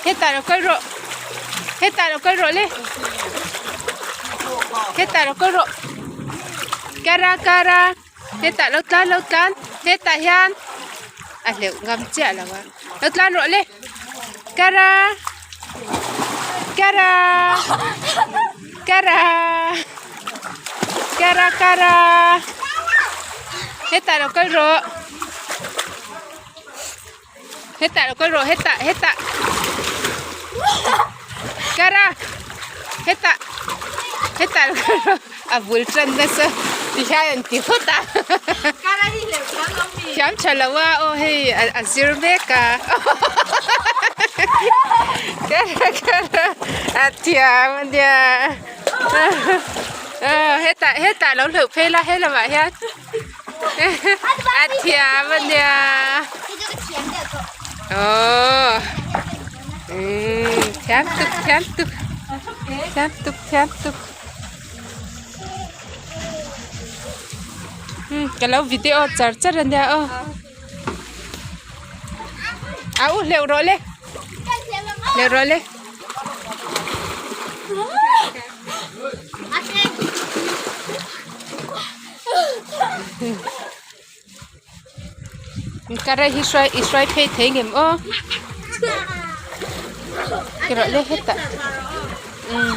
Hetah lo kal rawh hetah lo kal rawh le hetah lo kal rawh kara kara hetah lo tlan lo tlan hetah hian a hleuh ngam chiah lo a lo tlan rawh le kara kara kara kara kara hetah lo kal rawh. Hetah lo kal rawh hetah hetah Kara hetah hetah lo kal rawh a bul tan nasa ti hian an ti phawt a Kara hi hleuh thiam lo mi thiam tha lo a aw hei a zir mek a Kara kara a thiam a nia hetah hetah lo hleuh phei la he lamah hian. A thiam a nia. Aww. Thiam tuk thiam tuk. Thiam tuk thiam tuk. Ka lo video char char a nia aw. A u hleuh rawh le. Hleuh rawh le. Kara hi hruai i hruai phei thei ngem aw ti rawh le hetah umm.